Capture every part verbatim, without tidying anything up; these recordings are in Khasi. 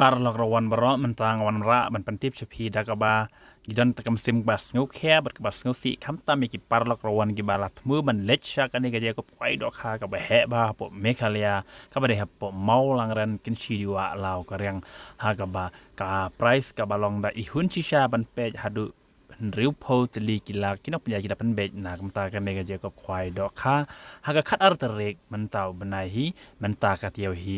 paralok rawan baroh, mynta nga wan rah ban pyntip sha phi da kaba ki don ta ka mynsiem kaba sngewkhia bad kaba sngewsih, khamtam ïa ki paralok rawan kiba la thmu ban leit sha kane ka jaka khwai dohkha kaba heh bha hapoh Meghalaya, kaba dei hapoh Mawlangren, Kynshi, Dewa, Law, Kariang, ha kaba ka prize kaba long da ihun shisha ban peit haduh hynriewphew tylli ki lak ki nongpynïaid ki la pynbeit na ka bynta kane ka jaka khwai dohkha ha ka khatar tarik mynta u bnai hi, mynta ka taïew hi,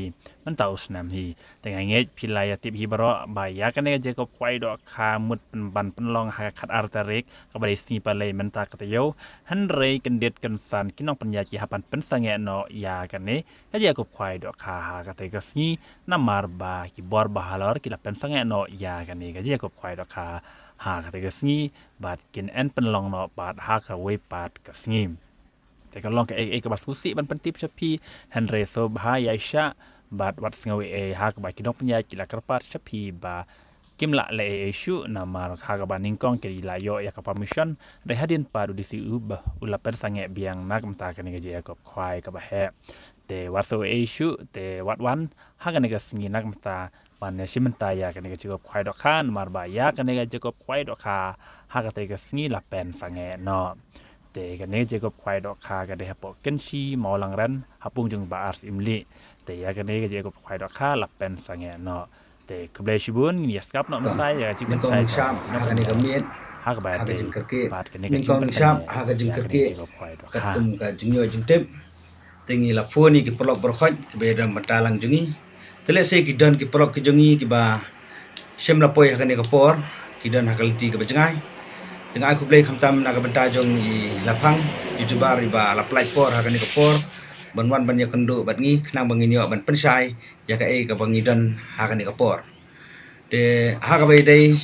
mynta u snem hi. Te nga ngeit phi la ïa tip hi baroh ba ïa kane ka jaka khwai dohkha mut pyn-, ban pynlong ha ka khatar tarik kaba dei sngi Palei mynta ka taïew, hynrei kyndit kynsan ki nongpynïaid ki hap ban pynsangeh noh ïa kane ka jaka khwai dohkha ha katei ka sngi, namar ba ki bor ba halor ki la pynsangeh noh ïa kane ka jaka khwai dohkha ha katei ka sngi bad kin yn pynlong noh pat ha kawei pat ka sngi. Te ka long kaei kaei kaba sngewsih ban pyntip sha phi, hynrei sngewbha ïa shah bad wat sngew ei ei ha kaba ki nongpynïaid ki la kyrpad sha phi ba kim lah leh ei ei shuh namar ha kaba nyngkong ki la ïoh ïa ka permission, hynrei hadien pat u DC u ba u la pynsangeh biang na ka bynta kane ka jaka khwai kaba heh. Te wat sngew ei ei shuh, te wat wan ha kane ka sngi na ka bynta ban ïashim bynta ïa kane ka jaka khwai dohkha, namar ba ïa kane ka jaka khwai dohkha ha katei ka sngi la pynsangeh noh. Te kane ka jaka khwai dohkha ka dei hapoh Kynshi, Mawlangren, ha pung jong Bah R. Syiemlieh. Te ïa kane ka jaka khwai dohkha la pynsangeh noh. Te khublei shibun, ngin ïa sngap noh mynta ïa ka jingpynshai ha kane ka miet, ha kaba ïadei bad kane ka jingpynshai ha ka jingkyrkieh, katkum ka jingïoh jingtip. Te ngi la phone ïa ki paralok baroh kiba ïadon bynta lang jong ngi. Te lehse ki don ki paralok ki jong ngi kiba shym la poi ha kane ka por, ki don ha ka lynti kaba jngai. Te nga ai khublei khamtam na ka bynta jong i Laphang, YouTuber iba la pynlait por ha kane ka por ban wan ban ïakynduh bad ngi khnang ba ngin ïoh ban pynshai ïa kaei kaba ngi don ha kane ka por. Te ha kaba ïadei,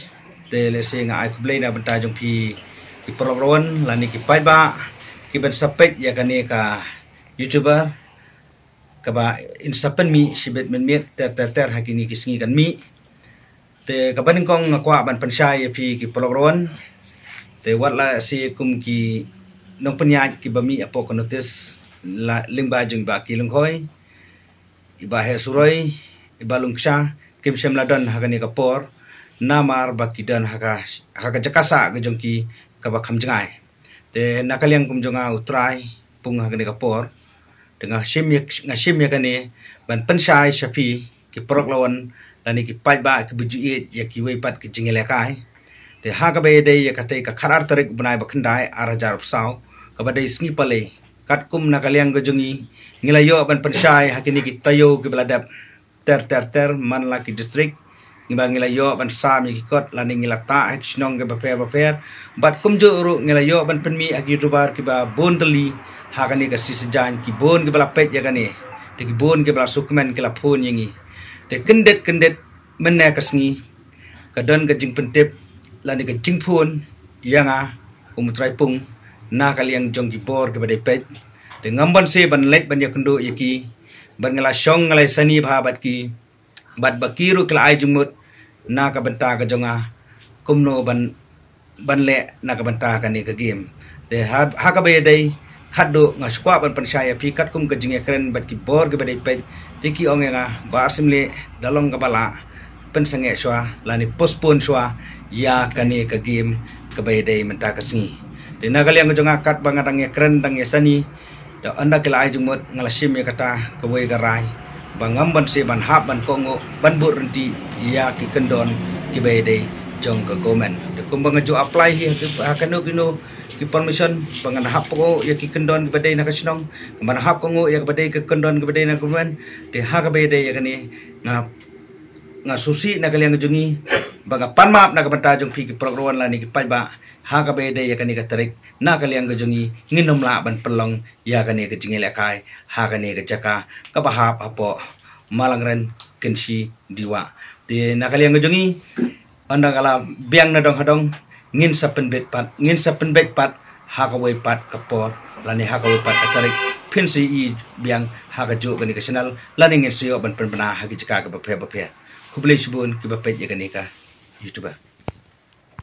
te lehse nga ai khublei na ka bynta jong phi ki paralok rawan lane ki paidbah kiban sa peit ïa kane ka YouTuber kaba yn sa pynmih shibit mynmiet ter ter ter ha kine ki sngi kan mih. Te kaba nyngkong nga kwah ban pynshai ïa phi ki paralok rawan. Te wat la shi kum ki nongpynïaid kiba mih hapoh ka notis la lyngba jong i Bah Ki Lyngkhoi, i Bah Heh Suroi, i Bah Lungksha, kim shym la don ha kane ka por namar ba ki don ha ka, ha ka jaka sah ka jong ki kaba kham jngai. Te na ka liang kum jong nga u trai pung ha kane ka por, te nga shim ïa, nga shim ïa kane ban pynshai sha phi ki paralok rawan lane ki paidbah kiba ju ïeit ïa kiwei pat ki jingïalehkai. Te ha kaba ïadei ïa katei ka khatar tarik u bnai ba khyndai ar hajar arphew saw, kaba dei sngi Palei, katkum na ka liang ka jong ngi, ngi la ïoh ban pynshai ha kine ki taïew kiba la dep ter ter ter man la ki district, ngi ba ngi la ïoh ban sam ïa ki kot lane ngi la tah ha ki shnong kiba pher ba pher. Bad kumjuh ruh ngi la ïoh ban pynmih ha ki YouTuber kiba bun tylli ha kane ka shisha jaiñ, ki bun kiba la peit ïa kane. Te ki bun kiba la shu kmen ki la phone ïa ngi. Te kyndit kyndit mynne ka sngi ka don ka jingpyntip lane ka jingphone ïa nga kum u trai pung na ka liang jong ki bor kiba dei peit. Te ngam banse ban leit ban ïakynduh ïa ki, bad nga la shong nga la ïasani bha bad ki, bad ba ki ruh ki la ai jingmut na ka bynta ka jong nga kumno ban, ban leh na ka bynta kane ka game. Te ha, ha kaba ïadei khatduh nga sngewkwah ban pynshai ïa phi katkum ka jingïakren bad ki bor kiba dei peit. Te ki ong ïa nga, Bah Syiemlieh, da long kaba lah, pynsangeh shuwa lane postpone shuwa ïa kane ka game kaba ïadei mynta ka sngi. Te na ka liang ka jong nga katba nga dang ïakren dang ïasani, da ynda ki la ai jingmut nga la shim ïa kata kawei ka rai ba ngam banse ban hap ban kohnguh ban bud ryntih ïa ki kyndon kiba ïadei jong ka government. Te kumba nga ju apply hi ha kino kino ki permission ba ngan hap kohnguh ïa ki kyndon kiba dei na ka shnong, ba ngan hap kohnguh ïa kaba dei ka kyndon kiba dei na ka government. Te ha kaba ïadei ïa kane nga, nga sngewsih na ka liang ka jong ngi ba nga pan map na ka bynta jong phi ki paralok rawan lane ki paidbah. Ha kaba ïadei ïa kane ka tarik na ka liang ka jong ngi ngin ym lah ban pynlong ïa kane ka jingïalehkai ha kane ka jaka kaba hap hapoh Mawlangren, Kynshi, Dewa. Te na ka liang ka jong ngi, ynda ka la biang na dong ha dong, ngin sa pynbeit pat, ngin sa pynbeit pat ha kawei pat ka por lane ha kawei pat ka tarik, phin sa ïohi biang ha kajuh kane ka channel lane ngin sa ïoh ban pynbna ha ki jaka kiba pher ba pher. Khublei shibun kiba peit ïa kane ka YouTuber.